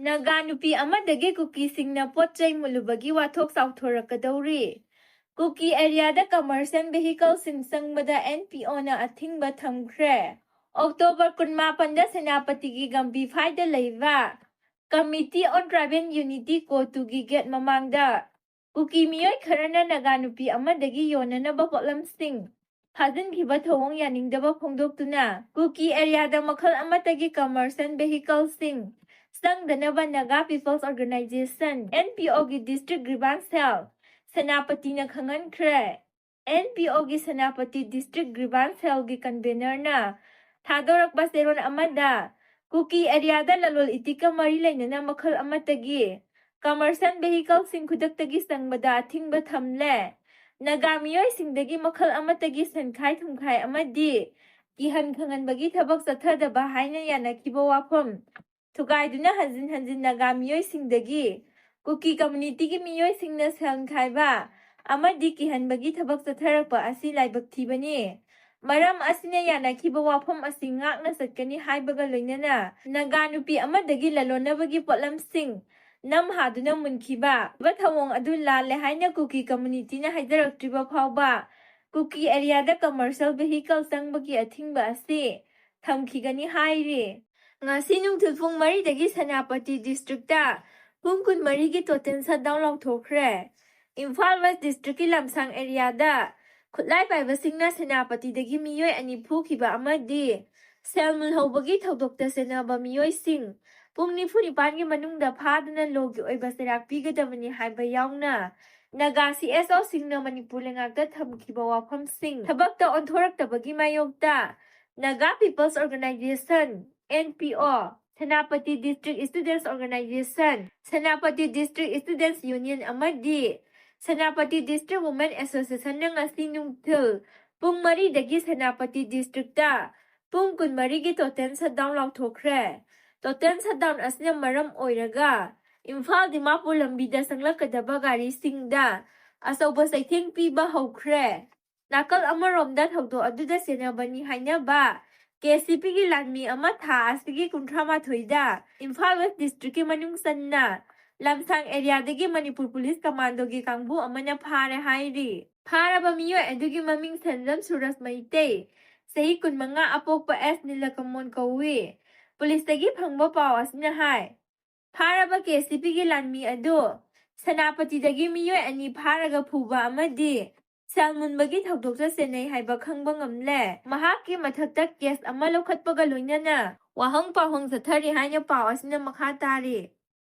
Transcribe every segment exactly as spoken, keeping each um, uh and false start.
ꯅꯥꯒꯥ ꯅꯨꯄꯤ ꯑꯃꯗꯒꯤ ꯀꯨꯀꯤꯁꯤꯡꯅ ꯄꯣꯠ ꯆꯩ ꯃꯨꯜꯂꯨꯕꯒꯤ ꯋꯥꯊꯣꯛ ꯆꯥꯎꯊꯣꯔꯛꯀꯗꯧꯔꯤ꯫ ꯀꯨꯀꯤ ꯑꯦꯔꯤꯌꯥꯗ ꯀꯃꯔꯁꯤꯌꯦꯜ ꯚꯦꯍꯤꯀꯜꯁꯤꯡ ꯆꯪꯕꯗ ꯑꯦꯟ ꯄꯤ ꯑꯣꯅ ꯑꯊꯤꯡꯕ ꯊꯝꯈ꯭ꯔꯦ꯫ ꯑꯣꯛꯇꯣꯕꯔ ꯀꯨꯟꯃꯥꯄꯟꯗ ꯁꯦꯅꯥꯄꯇꯤꯒꯤ ꯒꯝꯕꯤꯐꯥꯏꯗ ꯂꯩꯕ Committee on Tribal Unity ꯀꯣꯇꯨꯒꯤ ꯒꯦꯠ ꯃꯃꯥꯡꯗ ꯀꯨꯀꯤ ꯃꯤꯑꯣꯏ ꯈꯔꯅ ꯅꯥꯒꯥ ꯅꯨꯄꯤ ꯑꯃꯗꯒꯤ ꯌꯣꯟꯅꯅꯕ ꯄꯣꯠꯂꯝꯁꯤꯡ ꯐꯥꯖꯤꯟꯈꯤꯕ ꯊꯧꯑꯣꯡ ꯌꯥꯅꯤꯡꯗꯕ ꯐꯣꯡꯗꯣꯛꯇꯨꯅ ꯀꯨꯀꯤ ꯑꯦꯔꯤꯌꯥꯗ ꯃꯈꯜ ꯑꯃꯠꯇꯒꯤ ꯀꯃꯔꯁꯤꯌꯦꯜ ꯚꯦꯍꯤꯀꯜꯁꯤꯡ ꯆꯪꯗꯅꯕ Naga people's organisation, N P ꯑꯣꯒꯤ ꯗꯤꯁꯇ꯭ꯔꯤꯛ ꯒ꯭ꯔꯤꯚꯥꯟꯁ ꯁꯦꯜ ꯁꯦꯅꯥꯄꯇꯤꯅ ꯈꯪꯍꯟꯈ꯭ꯔꯦ꯫ ꯑꯦꯟ ꯄꯤ ꯑꯣꯒꯤ ꯁꯦꯅꯥꯄꯇꯤ ꯗꯤꯁꯇ꯭ꯔꯤꯛ ꯒ꯭ꯔꯤꯚꯥꯟꯁ ꯁꯦꯜꯒꯤ ꯀꯟꯚꯦꯅꯔꯅ ꯊꯥꯗꯣꯔꯛꯄ ꯆꯦꯔꯣꯜ ꯑꯃꯗ ꯀꯨꯀꯤ ꯑꯦꯔꯤꯌꯥꯗ ꯂꯂꯣꯜ ꯏꯇꯤꯛꯀ ꯃꯔꯤ ꯂꯩꯅꯅ ꯃꯈꯜ ꯑꯃꯠꯇꯒꯤ ꯀꯃꯔꯁꯤꯌꯦꯜ ꯚꯦꯍꯤꯀꯜꯁꯤꯡ ꯈꯨꯗꯛꯇꯒꯤ ꯆꯪꯕꯗ ꯑꯊꯤꯡꯕ ꯊꯝꯂꯦ꯫ ꯅꯥꯒꯥ ꯃꯤꯑꯣꯏꯁꯤꯡꯗꯒꯤ ꯃꯈꯜ ꯑꯃꯠꯇꯒꯤ ꯁꯦꯟꯈꯥꯏ ꯊꯨꯝꯈꯥꯏ ꯑꯃꯗꯤ ꯀꯤꯍꯟ ꯈꯪꯍꯟꯕꯒꯤ ꯊꯕꯛ ꯆꯠꯊꯗꯕ ꯍꯥꯏꯅ ꯌꯥꯅꯈꯤꯕ ꯋꯥꯐꯝ ꯊꯨꯒꯥꯏꯗꯨꯅ ꯍꯟꯖꯤꯟ ꯍꯟꯖꯤꯟ ꯅꯥꯒꯥ ꯃꯤꯑꯣꯏꯁꯤꯡꯗꯒꯤ ꯀꯨꯀꯤ ꯀꯝꯃ꯭ꯌꯨꯅꯤꯇꯤꯒꯤ ꯃꯤꯑꯣꯏꯁꯤꯡꯅ ꯁꯦꯜ ꯈꯥꯏꯕ ꯑꯃꯗꯤ ꯀꯤꯍꯟꯕꯒꯤ ꯊꯕꯛ ꯆꯠꯊꯔꯛꯄ ꯑꯁꯤ ꯂꯥꯏꯕꯛ ꯊꯤꯕꯅꯤ꯫ ꯃꯔꯝ ꯑꯁꯤꯅ ꯌꯥꯅꯈꯤꯕ ꯋꯥꯐꯝ ꯑꯁꯤ ꯉꯥꯛꯅ ꯆꯠꯀꯅꯤ ꯍꯥꯏꯕꯒ ꯂꯣꯏꯅꯅ ꯅꯥꯒꯥ ꯅꯨꯄꯤ ꯑꯃꯗꯒꯤ ꯂꯂꯣꯟꯅꯕꯒꯤ ꯄꯣꯠꯂꯝꯁꯤꯡ ꯅꯝ ꯍꯥꯗꯨꯅ ꯃꯨꯟꯈꯤꯕ ꯊꯧꯑꯣꯡ ꯑꯗꯨ ꯂꯥꯜꯂꯦ ꯍꯥꯏꯅ ꯀꯨꯀꯤ ꯀꯝꯃ꯭ꯌꯨꯅꯤꯇꯤꯅ ꯍꯥꯏꯖꯔꯛꯇ꯭ꯔꯤꯕ ꯐꯥꯎꯕ ꯀꯨꯀꯤ ꯑꯦꯔꯤꯌꯥꯗ ꯀꯃꯔꯁꯤꯌꯦꯜ ꯚꯦꯍꯤꯀꯜ ꯆꯪꯕꯒꯤ ꯑꯊꯤꯡꯕ ꯑꯁꯤ ꯊꯝꯈꯤꯒꯅꯤ ꯍꯥꯏꯔꯤ꯫ ꯉꯁꯤ ꯅꯨꯡꯊꯤꯜ ꯄꯨꯡ ꯃꯔꯤꯗꯒꯤ ꯁꯦꯅꯥꯄꯇꯤ ꯗꯤꯁꯇ꯭ꯔꯤꯛꯇ ꯄꯨꯡ ꯀꯨꯟꯃꯔꯤꯒꯤ ꯇꯣꯇꯦꯜ ꯁꯠꯗꯥꯎꯟ ꯂꯥꯎꯊꯣꯛꯈ꯭ꯔꯦ꯫ ꯏꯝꯐꯥꯜ ꯋꯦꯁ ꯗꯤꯁꯇ꯭ꯔꯤꯛꯀꯤ ꯂꯝꯁꯥꯡ ꯑꯦꯔꯤꯌꯥꯗ ꯈꯨꯠꯂꯥꯏ ꯄꯥꯏꯕꯁꯤꯡꯅ ꯁꯦꯅꯥꯄꯇꯤꯗꯒꯤ ꯃꯤꯑꯣꯏ ꯑꯅꯤ ꯐꯨꯈꯤꯕ ꯑꯃꯗꯤ ꯁꯦꯜ ꯃꯨꯜꯍꯧꯕꯒꯤ ꯊꯧꯗꯣꯛꯇ ꯆꯦꯟꯅꯕ ꯃꯤꯑꯣꯏꯁꯤꯡ ꯄꯨꯡ ꯅꯤꯐꯨ ꯅꯤꯄꯥꯟꯒꯤ ꯃꯅꯨꯡꯗ ꯐꯥꯗꯨꯅ ꯂꯣꯒꯤ ꯑꯣꯏꯕ ꯆꯩꯔꯥꯛ ꯄꯤꯒꯗꯕꯅꯤ ꯍꯥꯏꯕ ꯌꯥꯎꯅ ꯅꯥꯒꯥ ꯁꯤ ꯑꯦꯁ ꯑꯣꯁꯤꯡꯅ ꯃꯅꯤꯄꯨꯔ ꯂꯩꯉꯥꯛꯇ ꯊꯝꯈꯤꯕ ꯋꯥꯐꯝꯁꯤꯡ ꯊꯕꯛꯇ ꯑꯣꯟꯊꯣꯔꯛꯇꯕꯒꯤ ꯃꯥꯌꯣꯛꯇ Naga people's organisation, N P O, Senapati district students organisation, Senapati district students union ꯑꯃꯗꯤ ꯁꯦꯅꯥꯄꯇꯤ ꯗꯤꯁꯇ꯭ꯔꯤꯛ ꯋꯨꯃꯦꯟ ꯑꯦꯁꯣꯁꯤꯌꯦꯁꯟꯅ ꯉꯁꯤ ꯅꯨꯡꯊꯤꯜ ꯄꯨꯡ ꯃꯔꯤꯗꯒꯤ ꯁꯦꯅꯥꯄꯇꯤ ꯗꯤꯁꯇ꯭ꯔꯤꯛꯇ ꯄꯨꯡ ꯀꯨꯟꯃꯔꯤꯒꯤ ꯇꯣꯇꯦꯜ ꯁꯠꯗꯥꯎꯟ ꯂꯥꯎꯊꯣꯛꯈ꯭ꯔꯦ꯫ ꯇꯣꯇꯦꯜ ꯁꯠꯗꯥꯎꯟ ꯑꯁꯤꯅ ꯃꯔꯝ ꯑꯣꯏꯔꯒ ꯏꯝꯐꯥꯜ ꯗꯤꯃꯥꯄꯨꯔ ꯂꯝꯕꯤꯗ ꯆꯪꯂꯛꯀꯗꯕ ꯒꯥꯔꯤꯁꯤꯡꯗ ꯑꯆꯧꯕ ꯆꯩꯊꯦꯡ ꯄꯤꯕ ꯍꯧꯈ꯭ꯔꯦ꯫ ꯅꯥꯀꯜ ꯑꯃꯔꯣꯝꯗ ꯊꯧꯗꯣꯛ ꯑꯗꯨꯗ ꯆꯦꯟꯅꯕꯅꯤ ꯍꯥꯏꯅꯕ ꯀꯦ ꯁꯤ ꯄꯤꯒꯤ ꯂꯥꯟꯃꯤ ꯑꯃ ꯊꯥ ꯑꯁꯤꯒꯤ ꯀꯨꯟꯊ꯭ꯔꯥ ꯃꯥꯊꯣꯏꯗ ꯏꯝꯐꯥꯜ ꯋꯦꯁ ꯗꯤꯁꯇ꯭ꯔꯤꯛꯀꯤ ꯃꯅꯨꯡ ꯆꯟꯅ ꯂꯝꯁꯥꯡ ꯑꯦꯔꯤꯌꯥꯗꯒꯤ ꯃꯅꯤꯄꯨꯔ ꯄꯨꯂꯤꯁ ꯀꯃꯥꯟꯗꯣꯒꯤ ꯀꯥꯡꯕꯨ ꯑꯃꯅ ꯐꯥꯔꯦ ꯍꯥꯏꯔꯤ꯫ ꯐꯥꯔꯕ ꯃꯤꯑꯣꯏ ꯑꯗꯨꯒꯤ ꯃꯃꯤꯡ ꯁꯦꯟꯖꯝ ꯁꯨꯔꯖ ꯃꯩꯇꯩ, ꯆꯍꯤ ꯀꯨꯟꯃꯉꯥ, ꯑꯄꯣꯛꯄ ꯑꯦꯁ ꯅꯤꯂꯀꯃꯣꯟ ꯀꯧꯏ꯫ ꯄꯨꯂꯤꯁꯇꯒꯤ ꯐꯪꯕ ꯄꯥꯎ ꯑꯁꯤꯅ ꯍꯥꯏ, ꯐꯥꯔꯕ ꯀꯦ ꯁꯤ ꯄꯤꯒꯤ ꯂꯥꯟꯃꯤ ꯑꯗꯨ ꯁꯦꯅꯥꯄꯇꯤꯗꯒꯤ ꯃꯤꯑꯣꯏ ꯑꯅꯤ ꯐꯥꯔꯒ ꯐꯨꯕ ꯑꯃꯗꯤ ꯁꯦꯜ ꯃꯨꯟꯕꯒꯤ ꯊꯧꯗꯣꯛꯇ ꯆꯦꯟꯅꯩ ꯍꯥꯏꯕ ꯈꯪꯕ ꯉꯝꯂꯦ꯫ ꯃꯍꯥꯛꯀꯤ ꯃꯊꯛꯇ ꯀꯦꯁ ꯑꯃ ꯂꯧꯈꯠꯄꯒ ꯂꯣꯏꯅꯅ ꯋꯥꯍꯪ ꯄꯥꯎꯍꯪ ꯆꯠꯊꯔꯤ ꯍꯥꯏꯅ ꯄꯥꯎ ꯑꯁꯤꯅ ꯃꯈꯥ ꯇꯥꯔꯤ꯫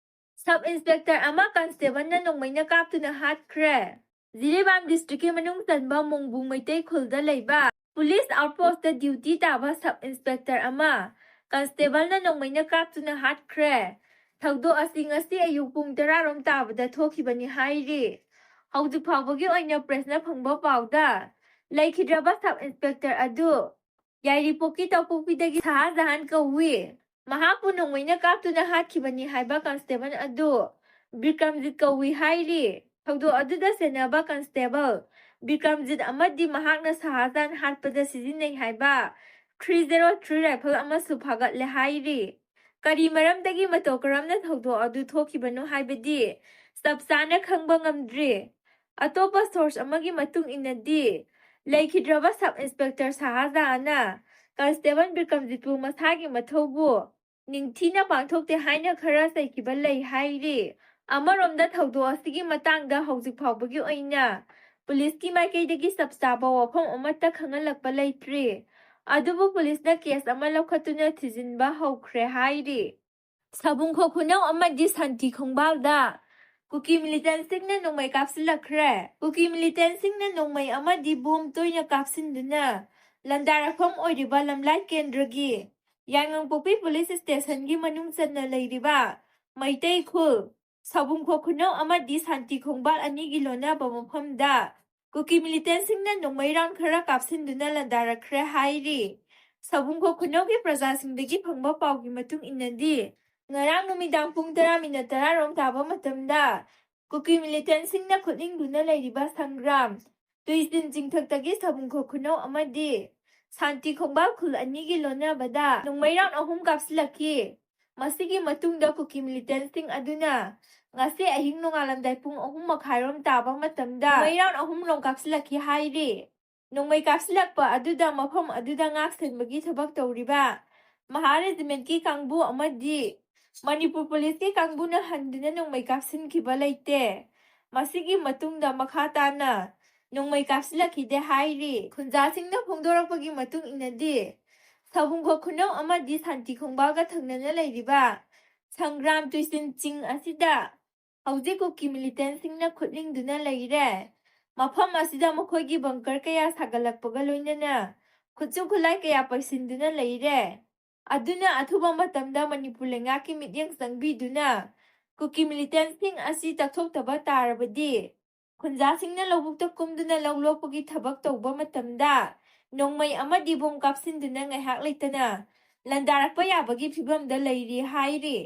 ꯁꯕ ꯏꯟꯁꯄꯦꯛꯇꯔ ꯑꯃ ꯀꯟꯁꯇꯦꯕꯜꯅ ꯅꯣꯡꯃꯩꯅ ꯀꯥꯞꯇꯨꯅ ꯍꯥꯠꯈ꯭ꯔꯦ꯫ ꯖꯤꯔꯤꯕꯥꯝ ꯗꯤꯁꯇ꯭ꯔꯤꯛꯀꯤ ꯃꯅꯨꯡ ꯆꯟꯕ ꯃꯣꯡꯕꯨꯡ ꯃꯩꯇꯩ ꯈꯨꯜꯗ ꯂꯩꯕ ꯄꯨꯂꯤꯁ ꯑꯥꯎꯠꯄꯣꯁꯇ ꯗ꯭ꯌꯨꯇꯤ ꯇꯥꯕ ꯁꯕ ꯏꯟꯁꯄꯦꯛꯇꯔ ꯑꯃ ꯀꯟꯁꯇꯦꯕꯜꯅ ꯅꯣꯡꯃꯩꯅ ꯀꯥꯞꯇꯨꯅ ꯍꯥꯠꯈ꯭ꯔꯦ꯫ ꯊꯧꯗꯣꯛ ꯑꯁꯤ ꯉꯁꯤ ꯑꯌꯨꯛ ꯄꯨꯡ ꯇꯔꯥ ꯔꯣꯝ ꯇꯥꯕꯗ ꯊꯣꯛꯈꯤꯕꯅꯤ ꯍꯥꯏꯔꯤ꯫ ꯍꯧꯖꯤꯛ ꯐꯥꯎꯕꯒꯤ ꯑꯣꯏꯅ ꯄ꯭ꯔꯦꯁꯅ ꯐꯪꯕ ꯄꯥꯎꯗ ꯂꯩꯈꯤꯗ꯭ꯔꯕ ꯁꯕ ꯏꯟꯁꯄꯦꯛꯇꯔ ꯑꯗꯨ ꯌꯥꯏꯔꯤꯄꯣꯛꯀꯤ ꯇꯧꯄꯣꯛꯄꯤꯗꯒꯤ ꯁꯍꯥꯖꯍꯥꯟ ꯀꯧꯏ꯫ ꯃꯍꯥꯛꯄꯨ ꯅꯣꯡꯃꯩꯅ ꯀꯥꯞꯇꯨꯅ ꯍꯥꯠꯈꯤꯕꯅꯤ ꯍꯥꯏꯕ ꯀꯟꯁꯇꯦꯕꯜ ꯑꯗꯨ ꯕꯤꯀ꯭ꯔꯝꯖꯤꯠ ꯀꯧꯏ ꯍꯥꯏꯔꯤ꯫ ꯊꯧꯗꯣꯛ ꯑꯗꯨꯗ ꯆꯦꯟꯅꯕ ꯀꯟꯁꯇꯦꯕꯜ ꯕꯤꯀ꯭ꯔꯝꯖꯤꯠ ꯑꯃꯗꯤ ꯃꯍꯥꯛꯅ ꯁꯍꯥꯖꯍꯥꯟ ꯍꯥꯠꯄꯗ ꯁꯤꯖꯤꯟꯅꯩ ꯍꯥꯏꯕ ꯊ꯭ꯔꯤ ꯖꯦꯔꯣ ꯊ꯭ꯔꯤ ꯔꯥꯏꯐꯜ ꯑꯃꯁꯨ ꯐꯥꯒꯠꯂꯦ ꯍꯥꯏꯔꯤ꯫ ꯀꯔꯤ ꯃꯔꯝꯗꯒꯤ ꯃꯇꯧ ꯀꯔꯝꯅ ꯊꯧꯗꯣꯛ ꯑꯗꯨ ꯊꯣꯛꯈꯤꯕꯅꯣ ꯍꯥꯏꯕꯗꯤ ꯆꯞ ꯆꯥꯅ ꯈꯪꯕ ꯉꯝꯗ꯭ꯔꯤ꯫ ꯑꯇꯣꯞꯄ ꯁꯣꯔꯁ ꯑꯃꯒꯤ ꯃꯇꯨꯡ ꯏꯟꯅꯗꯤ, ꯂꯩꯈꯤꯗ꯭ꯔꯕ ꯁꯕ ꯏꯟꯁꯄꯦꯛꯇꯔ ꯁꯍꯥꯖꯍꯥꯟꯅ ꯀꯟꯁꯇꯦꯕꯜ ꯕꯤꯀ꯭ꯔꯝꯖꯤꯠꯄꯨ ꯃꯁꯥꯒꯤ ꯃꯊꯧꯕꯨ ꯅꯤꯡꯊꯤꯅ ꯄꯥꯡꯊꯣꯛꯇꯦ ꯍꯥꯏꯅ ꯈꯔ ꯆꯩꯈꯤꯕ ꯂꯩ ꯍꯥꯏꯔꯤ꯫ ꯑꯃꯔꯣꯝꯗ ꯊꯧꯗꯣꯛ ꯑꯁꯤꯒꯤ ꯃꯇꯥꯡꯗ ꯍꯧꯖꯤꯛ ꯐꯥꯎꯕꯒꯤ ꯑꯣꯏꯅ ꯄꯨꯂꯤꯁꯀꯤ ꯃꯥꯏꯀꯩꯗꯒꯤ ꯆꯞ ꯆꯥꯕ ꯋꯥꯐꯝ ꯑꯃꯠꯇ ꯈꯪꯍꯜꯂꯛꯄ ꯂꯩꯇ꯭ꯔꯤ꯫ ꯑꯗꯨꯕꯨ ꯄꯨꯂꯤꯁꯅ ꯀꯦꯁ ꯑꯃ ꯂꯧꯈꯠꯇꯨꯅ ꯊꯤꯖꯤꯟꯕ ꯍꯧꯈ꯭ꯔꯦ ꯍꯥꯏꯔꯤ꯫ ꯁꯥꯕꯨꯡꯈꯣꯛ ꯈꯨꯅꯧ ꯑꯃꯗꯤ ꯁꯥꯟꯇꯤ ꯈꯣꯡꯕꯥꯜꯗ ꯀꯨꯀꯤ ꯃꯤꯂꯤꯇꯦꯟꯁꯤꯡꯅ ꯅꯣꯡꯃꯩ ꯀꯥꯞꯁꯤꯜꯂꯛꯈ꯭ꯔꯦ꯫ ꯀꯨꯀꯤ ꯃꯤꯂꯤꯇꯦꯟꯁꯤꯡꯅ ꯅꯣꯡꯃꯩ ꯑꯃꯗꯤ ꯕꯣꯝ ꯇꯣꯏꯅ ꯀꯥꯞꯁꯤꯟꯗꯨꯅ ꯂꯟꯗꯥꯔꯛꯐꯝ ꯑꯣꯏꯔꯤꯕ ꯂꯝꯂꯥꯏ ꯀꯦꯟꯗ꯭ꯔꯒꯤ ꯌꯥꯏꯉꯪꯄꯣꯛꯄꯤ ꯄꯨꯂꯤꯁ ꯁ꯭ꯇꯦꯁꯟꯒꯤ ꯃꯅꯨꯡ ꯆꯟꯅ ꯂꯩꯔꯤꯕ ꯃꯩꯇꯩ ꯈꯨꯜ, ꯁꯥꯕꯨꯡꯈꯣꯛ ꯈꯨꯅꯧ ꯑꯃꯗꯤ ꯁꯥꯟꯇꯤ ꯈꯣꯡꯕꯥꯜ ꯑꯅꯤꯒꯤ ꯂꯣꯟꯅꯕ ꯃꯐꯝꯗ ꯀꯨꯀꯤ ꯃꯤꯂꯤꯇꯦꯟꯁꯤꯡꯅ ꯅꯣꯡꯃꯩ ꯔꯥꯎꯟ ꯈꯔ ꯀꯥꯞꯁꯤꯟꯗꯨꯅ ꯂꯟꯗꯥꯔꯛꯈ꯭ꯔꯦ ꯍꯥꯏꯔꯤ꯫ ꯁꯥꯕꯨꯡꯈꯣꯛ ꯈꯨꯅꯧꯒꯤ ꯄ꯭ꯔꯖꯥꯁꯤꯡꯗꯒꯤ ꯐꯪꯕ ꯄꯥꯎꯒꯤ ꯃꯇꯨꯡ ꯏꯟꯅꯗꯤ, ꯉꯔꯥꯡ ꯅꯨꯃꯤꯗꯥꯡ ꯄꯨꯡ ꯇꯔꯥ ꯃꯤꯅꯠ ꯇꯔꯥ ꯔꯣꯝ ꯇꯥꯕ ꯃꯇꯝꯗ ꯀꯨꯀꯤ ꯃꯤꯂꯤꯇꯦꯟꯁꯤꯡꯅ ꯈꯨꯠꯂꯤꯡꯗꯨꯅ ꯂꯩꯔꯤꯕ ꯁꯪꯒ꯭ꯔꯥꯝ, ꯇꯨꯏꯆꯤꯟ ꯆꯤꯡꯊꯛꯇꯒꯤ ꯁꯥꯕꯨꯡꯈꯣꯛ ꯈꯨꯅꯧ ꯑꯃꯗꯤ ꯁꯥꯟꯇꯤ ꯈꯣꯡꯕꯥꯜ ꯈꯨꯜ ꯑꯅꯤꯒꯤ ꯂꯣꯟꯅꯕꯗ ꯅꯣꯡꯃꯩ ꯔꯥꯎꯟ ꯑꯍꯨꯝ ꯀꯥꯞꯁꯤꯜꯂꯛꯈꯤ꯫ ꯃꯁꯤꯒꯤ ꯃꯇꯨꯡꯗ ꯀꯨꯀꯤ ꯃꯤꯂꯤꯇꯦꯟꯁꯤꯡ ꯑꯗꯨꯅ ꯉꯁꯤ ꯑꯍꯤꯡ ꯅꯣꯡꯉꯥꯜꯂꯝꯗꯥꯏ ꯄꯨꯡ ꯑꯍꯨꯝ ꯃꯈꯥꯏꯔꯣꯝ ꯇꯥꯕ ꯃꯇꯝꯗ ꯅꯣꯡꯃꯩ ꯔꯥꯎꯟ ꯑꯍꯨꯝ ꯔꯣꯝ ꯀꯥꯞꯁꯤꯜꯂꯛꯈꯤ ꯍꯥꯏꯔꯤ꯫ ꯅꯣꯡꯃꯩ ꯀꯥꯞꯁꯤꯜꯂꯛꯄ ꯑꯗꯨꯗ ꯃꯐꯝ ꯑꯗꯨꯗ ꯉꯥꯛ ꯁꯦꯟꯕꯒꯤ ꯊꯕꯛ ꯇꯧꯔꯤꯕ ꯃꯍꯥ ꯔꯦꯖꯤꯃꯦꯟꯠꯀꯤ ꯀꯥꯡꯕꯨ ꯑꯃꯗꯤ ꯃꯅꯤꯄꯨꯔ ꯄꯨꯂꯤꯁꯀꯤ ꯀꯥꯡꯕꯨꯅ ꯍꯟꯗꯨꯅ ꯅꯣꯡꯃꯩ ꯀꯥꯞꯁꯤꯟꯈꯤꯕ ꯂꯩꯇꯦ꯫ ꯃꯁꯤꯒꯤ ꯃꯇꯨꯡꯗ ꯃꯈꯥ ꯇꯥꯅ ꯅꯣꯡꯃꯩ ꯀꯥꯞꯁꯤꯜꯂꯛꯈꯤꯗꯦ ꯍꯥꯏꯔꯤ꯫ ꯈꯨꯟꯖꯥꯁꯤꯡꯅ ꯐꯣꯡꯗꯣꯔꯛꯄꯒꯤ ꯃꯇꯨꯡ ꯏꯟꯅꯗꯤ, ꯁꯥꯕꯨꯡꯈꯣꯛ ꯈꯨꯅꯧ ꯑꯃꯗꯤ ꯁꯥꯟꯇꯤ ꯈꯣꯡꯕꯥꯜꯒ ꯊꯪꯅꯅ ꯂꯩꯔꯤꯕ ꯁꯪꯒ꯭ꯔꯥꯝ ꯇꯨꯏꯁꯤꯟ ꯆꯤꯡ ꯑꯁꯤꯗ ꯍꯧꯖꯤꯛ ꯀꯨꯀꯤ ꯃꯤꯂꯤꯇꯦꯟꯁꯤꯡꯅ ꯈꯨꯠꯂꯤꯡꯗꯨꯅ ꯂꯩꯔꯦ꯫ ꯃꯐꯝ ꯑꯁꯤꯗ ꯃꯈꯣꯏꯒꯤ ꯕꯪꯀꯔ ꯀꯌꯥ ꯁꯥꯒꯠꯂꯛꯄꯒ ꯂꯣꯏꯅꯅ ꯈꯨꯠꯁꯨ ꯈꯨꯠꯂꯥꯏ ꯀꯌꯥ ꯄꯩꯁꯤꯟꯗꯨꯅ ꯂꯩꯔꯦ꯫ ꯑꯗꯨꯅ ꯑꯊꯨꯕ ꯃꯇꯝꯗ ꯃꯅꯤꯄꯨꯔ ꯂꯩꯉꯥꯛꯀꯤ ꯃꯤꯠꯌꯦꯡ ꯆꯪꯕꯤꯗꯨꯅ ꯀꯨꯀꯤ ꯃꯤꯂꯤꯇꯦꯟꯁꯤꯡ ꯑꯁꯤ ꯇꯛꯊꯣꯛꯇꯕ ꯇꯥꯔꯕꯗꯤ, ꯈꯨꯟꯖꯥꯁꯤꯡꯅ ꯂꯧꯕꯨꯛꯇ ꯀꯨꯝꯗꯨꯅ ꯂꯧ ꯂꯣꯛꯄꯒꯤ ꯊꯕꯛ ꯇꯧꯕ ꯃꯇꯝꯗ ꯅꯣꯡꯃꯩ ꯑꯃꯗꯤ ꯕꯣꯝ ꯀꯥꯞꯁꯤꯟꯗꯨꯅ ꯉꯥꯏꯍꯥꯛ ꯂꯩꯇꯅ ꯂꯥꯟꯗꯥꯔꯛꯄ ꯌꯥꯕꯒꯤ ꯐꯤꯕꯝꯗ ꯂꯩꯔꯤ ꯍꯥꯏꯔꯤ꯫